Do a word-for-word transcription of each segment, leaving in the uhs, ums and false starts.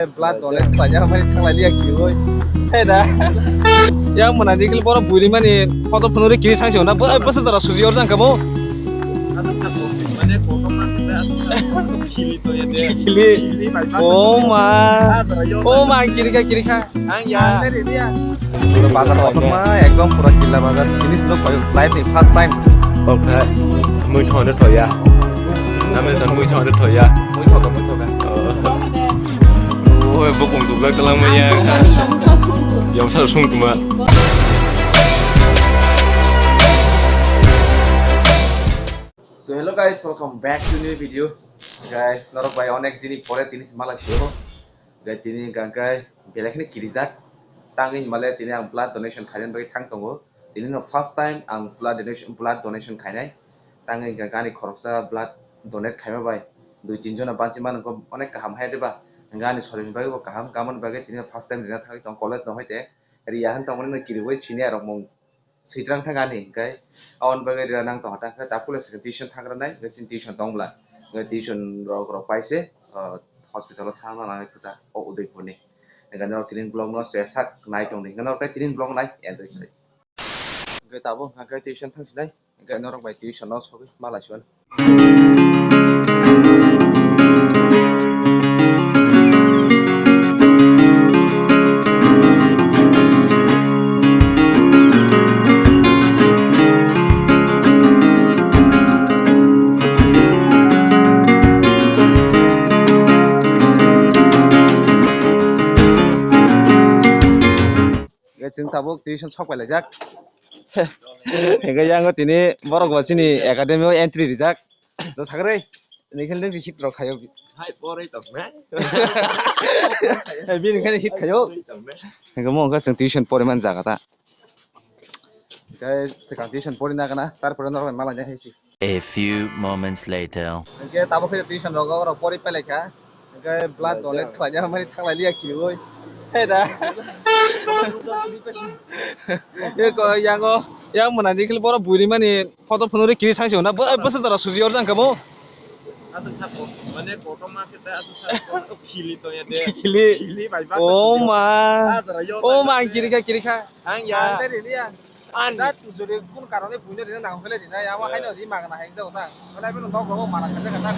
Blood donate khlaina bai thanglai liya kiriwi. He da. Yang mwnani kil borok buini mani photo phunuri kiri sai se na. Bo, bo se jora suji or jang kabo. Kili. Oh ma. Oh ma, kiri kha, kiri kha. Ang ya. Bazar kotorma ekdom pura killa bazar. Ini sudah life ni first time. Kok kha mui thonde thoya. Namel dan mui thonde thoya. Mui thoga, mui thoga. Oh, bokong dugla kalang maya. Yang sa sung kuma. So hello guys, welcome back to new video. Guys, norok bai onek dini pore tini se malak sio. Guys, tini hingka khe belai kheno kirijak. Tangwi hinmale tini ang blood donation khainani bagwi thang tongo. Tini no first time ang blood donation, blood donation khainai. Tangwi hingka khe ani khoroksa blood donate khaima bai dui tin jona banchi mano, onek kaham hai diba? Hingka ani sorini bagwi bo kaham, kamoni bagwi tini no first time rina thangwi tong college no hoite. Riya han tongmani no kiriwi senior rok mung switrang thang ani, hingke aboni bagwi rina nang tongkha ta, hingke ta puila se tuition thangrwnai, hingke chini tuition tong bwla, hingke tuition rok, rok pai se, ah, hospital o thangna nangnai khe ta, o Udaipur ni. Hingke norok tini vlog no se sak nai tongdi, hingke norok tei tini vlog nai enjoy khlai. Hingke tabuk hingke tuition thang sinai, hingke norok bai tuition no sogwi malai sio. Chwng tabuk tuition sok pai laijak. Hingke yango tini borok bo chini academy o entry rijak. Do sagre, Nikhil ni hit rok khayo. Hai, poroi tong na. Hai, bini khani hit khayo. Poroi tong na. Hingke mo hingke chwng tuition poriman jaga ta. Hingke swkang tuition pori na gana, tarpore norok malai hai si. A few moments later. Hingke tabuk khe tuition rogo rok pori pelai kha. Hingke blood donate khlaina mani thanglai liya kiriwi. He da. Ye ko yango, yang mwnani khil borok buini mani photo phunuri kiri sai se na. Bo, bo se jora suji or jang kamo. Aswk sabo, mane kotorma khe ta aswk sabo, khili to ya de. Khili. Khili bai ba. Oh ma. Ah, jora yo. Oh ma, ang kiri kha, kiri kha. Ang ya. Ang tei rini ya. An. Da tu jori kun karone buino rina nang khele rina ya, wa haino ri magna hai jao ta. Wala bino nok rogo mana kha kha ta.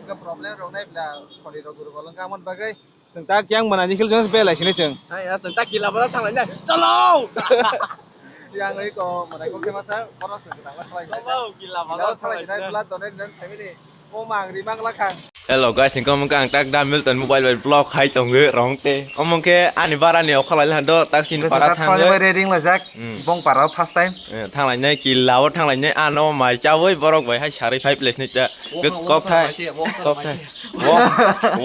Ka problem rok nai bla sori rok guru golong ka mon bagai. Chwng tak yang mana nikhil jong belai sini chwng. Hai, ya, chwng tak kila bazar thanglai nai. Chalo! Yang oi ko, mana ko khe masa, bono chwng tak la khlai. Chalo, kila bazar thanglai nai. Blood donate dan family. O mang ri mang la kha. Hello guys, ni kom ang tak da Milton mobile bai vlog khai tongo rong te. Omong khe ani bara ni okhalai lando tak sin para thango. Bai ring la jak. Hmm. Bong para first time. Eh, thanglai nai kila o thanglai nai ano mai chawi borok bai hai sari five place ni ta. Kok thai. Kok thai. Wong,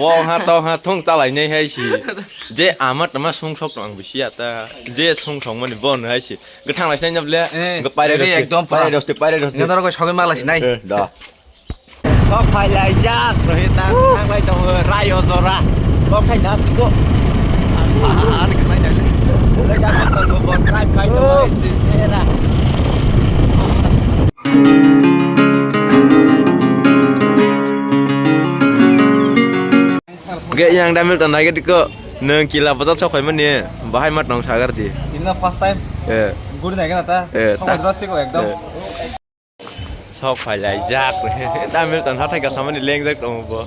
wong ha tong ha thung ta lai nei hai si. Je ama tama sung sok tong ang bisi ata. Je sung thong mani bon hai si. Ge thang lai sinai nable. Eh, ge paire ready dos ekdom pura. Paire dos te, paire dos te. Ngadar ko sogwi ma lai sinai. Eh, da. Sok phai lai jak, rohit na thang lai tong, rayo dora. Kok thai na ko. Ani khlai na. Lai jak ko bon rai phai to, oh, este sera. Ge yang damil tan nai ge diko nang kila bazar sok khai mani bahai mat nang sagar di. Ini first time. Eh. Guri nai gana ta. Eh, sok ta. Bazar siko ekdom. Eh. Sok phai lai jak. Damil tan hathai ka samani leng jak tong bo.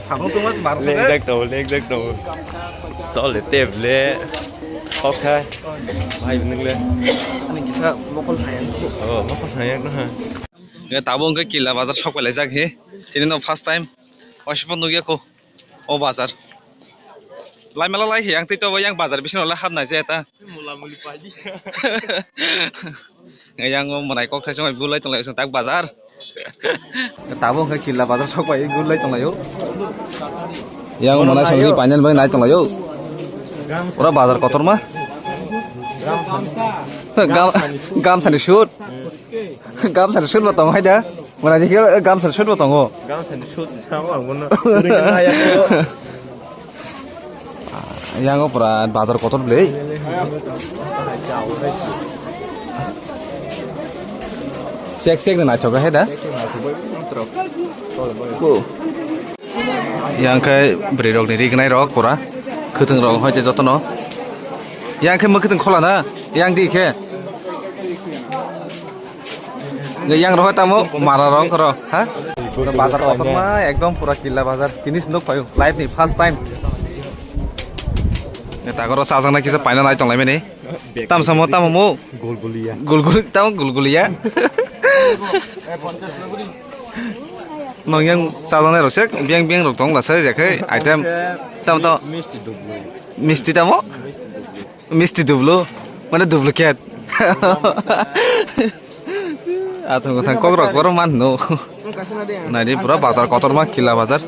Thabung tungmas mar sok. Leng jak tong, leng jak tong. Sol le tep le. Sok khai. Bhai nung le. Ani kisa mokol hayang. Oh, mokol hayang na. Hingke tabuk hingke kila bazar sok pai laijak he. Tini no first time. Waisa pho nukya ko. O bazar. Lai mala lai he, ang tei to yang bazar bisingo lai hapnai je ta. Mula muli paji. Yang o mwnai kok thaisa mai bulai tong lai tak bazar. Tabuk hingke kila bazar sok pai bulai tong lai o. Yang o mwnai song ri panjan bai nai tong lai o. Ora bazar kotorma. Gam, gamsa ni shoot. Gamsa ni suit bo tongo hai da. Mwnai ni khe gamsa ni suit bo tongo. Gamsa ni suit samo ang bono. Yang o pura bazar kotor bwle. Sek sek ni naithok hai da. Ko. Yang khe bwrwi rok ni rignai rok pura. Khwtwng rok hoi te jotono. Yang khe mwkhwtwng khola na. Yang di khe. Yang rok tamo mara rok ro. Ha? Bazar kotorma ekdom pura killa bazar. Tini sindok payo. Life ni first time. Takoro sajak na kisa paina nai tong lai mani. Tam samo tamo mo. Gulgulia. Gulgul tamo gulgulia. Nong yang sajak nai rok sek biang biang rok tong la sai jakai item. Tam to. Misti dublu. Misti tamo? Misti dublu. Mana duplicate. Athang athang kok rok boro man no. Nai di pura bazar kotorma killa bazar.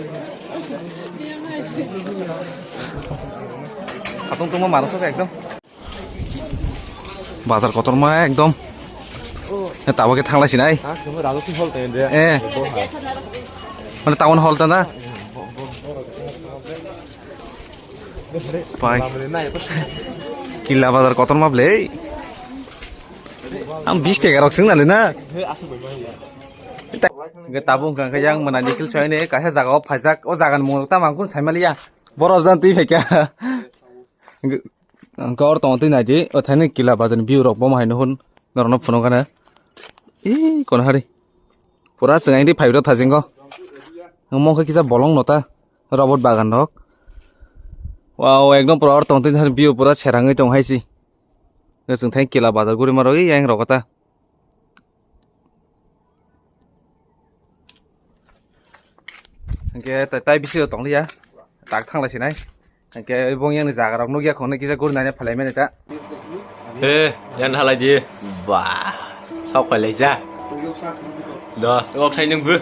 Satung tungma manasa ekdom. Bazar kotorma ekdom. Tabuk khe thanglai sinai. Eh. Mane town hall ta na? Pai. Killa bazar kotorma ble. Ang bis taka rok sing nali na. Hwnkhe tabuk hwnkha khe yang mwnani khil soini kaisa jaga o phaijak, o jaga ni mung rok tamo ang kunu sai maliya. Borok jani twi phaikha. Ang khe oro tongo twi naidi, o thaini killa bazar ni view rok bomo hai nuhun norokno phunukgana. Ee, kono hari. Pura chwng aini phai rw thaijingo. Omo khe kisa bolong no ta, robot bagan rok. Wow, ekdom pura oro tong twi view pura serangwi tong hai si. Chwng thaini killa bazar guri ma rw yang rok ta. Hwnkhe tai, tai bisingo tong liya, tak thang lai sinai. Hwnkhe bong yang ni jaga rok nukya khong nai kisa guri nai phalai mani ta. He, yan halai di. Ba, sok phalai ja. Do, wak thai nung bu.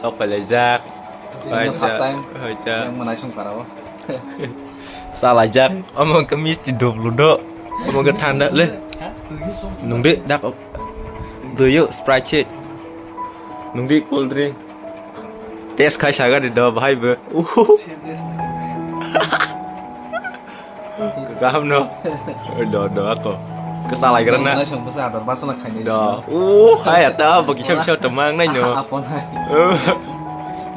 Sok phalai jak. Tini first time. Hai ta. Yang manai song parao. Salajak, omo khe misti dublu do, omo khe thanda le. Nungdi dak doyo Sprite se. Nungdi cold drink. Test khai saga de do bahai bo. Kaham no. Do do ako. Kesalai gara na. Manai song bwsa ador basona khainai. Do. Uh, hai ata bo kisa kisa temang nai no. Apon hai.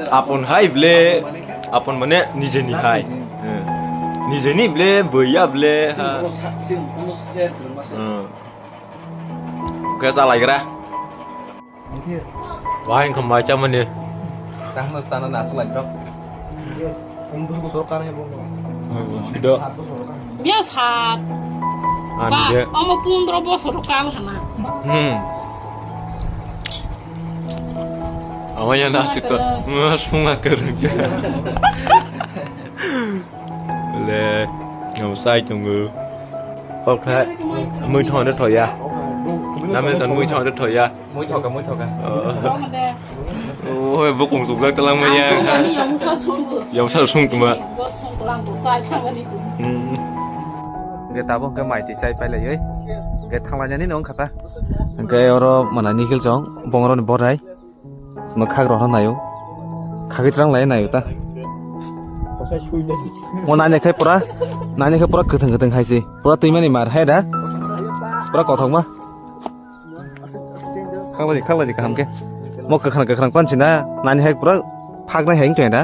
Apon hai ble. Apon mane nijeni hai. Nijeni ble, boya ble. Kesa laigra. Wah, yang kembaca mana? Tangno sana nasu lagi dong. Sido. Biya sat. Ba, omo pundro bosor kal hana. Hmm. Awalnya nah kita ngasung agar. Le, ngau sai tunggu. Kok thai, mui thon de thoya. Namel tan mui thon de thoya. Mui thoka, mui thoka. Oh, bukung sukjak talang maya. Yang sa sung tuma. Ge tabo ke mai ti sai pai lai. Ge thangla jani nong khata. Ge oro mana nikil jong, bongro ni borai. Sino khak rok nayo. Khagwi trang lai nayo ta. Mo nani khai pura, nani khai pura kwthwng kwthwng khai si. Pura twi mani mar hai da. Pura kothok ma. Khak lai, khak lai kaham khe. Mo kwkhwrang kwkhwrang pan si na, nani hai pura phak nai hai wng tong da.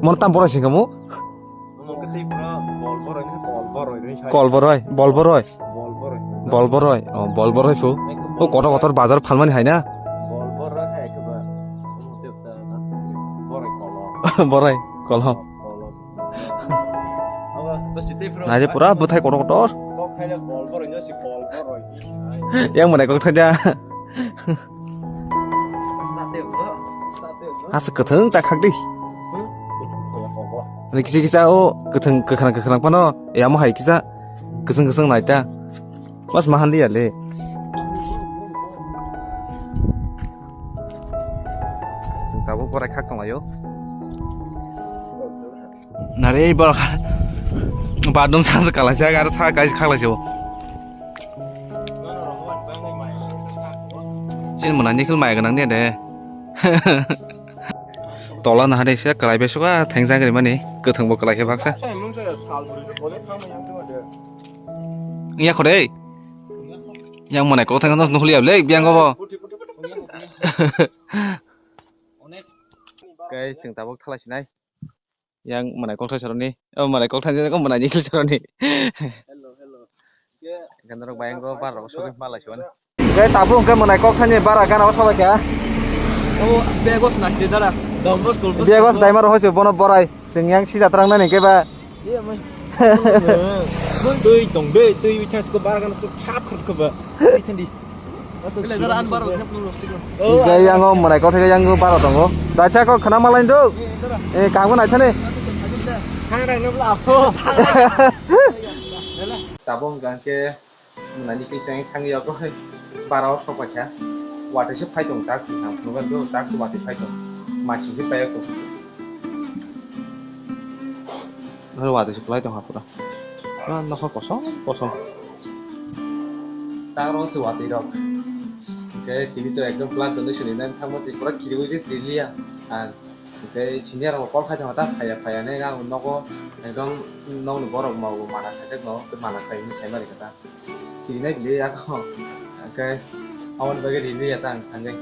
Mo tam pura sing mo. Omo khe tei pura kol boroi ni kol boroi ni sai. Kol boroi, bol boroi. Bol boroi. Bol boroi. Oh, bol boroi fu. Ekdom o kotor kotor bazar phalmani hai na. Bol boroi hai ekdom. Omo tei ta na. Boroi kol. Boroi kol ho. Kol. Abo to si tei pura. Nai pura bwthai kotor kotor. Kok khai le bol boroi no si kol boroi. Yang mana kok thaja. Asa kwthwng chak khak di. Ani kisa kisa o kwthwng kwkhwrang kwkhwrang phano yamo hai kisa kwchwng kwchwng nai ta. Mas mahan liya le. Chwng tabuk borai khak tonglaio. Nare borok bathroom sa se kalaijak aro sa kaisa khaklaijak. Chini mwnani khil mai gwnang de de. Tola na hade se kalai bai suka thengjak ri mani kwthwng bo kalai khe baksa. Iya khore. Yang mwnai kok thang no nuhliya le biang go bo. Khe chwng tabuk thalai sinai. Yang mwnai kokthai saroni. Oh, mwnai kokthai ni, mwnai ni kil saroni. Hello, hello. Gandarok bayang go bar rok sogwi malai siwan. Khe tabuk hwnkhe mwnai kokthai ni bara gana o sabai kha. Oh, begos na ke dara. Don Bosco. Begos daimar hoise bono borai. Chwng yang sija trangnani khe ba. Twi tong de, twi wi chas ko bara gana to khap khap khap ba. Twi thandi. Jai yang o mwnai kokthai yang o bara tongo. Dacha ko khana malai do. Eh, kang bo naithani. Tabuk hwnkhe mwnai ni kisa thangwi yago hai bara o sokpai kha. Watwi se phai tong taksi thang phunukgo do taksi watwi phai tong. Masi se pai ko. Oro watwi se kwlai tong ha pura. Ah, nokha kosom kosom. Tang ro se watwi rok. Hwnkhe tini to ekdom plan tongwi sini nang thangma se pura kiriwi se siliya. Ang hwnkhe senior rok call khai tongma ta phaiya phaiya hinwi ang nogo ekdom nokni borok no mana khaijak no mana khai hinwi sai mani kha ta. Kirinai bili ako hwnkhe aboni bagwi rini ya ta ang thangwi.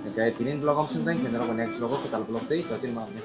Hwnkhe tini vlog om swk tang khe norok next vlog o kwtal vlog tei totini ma hwnwi.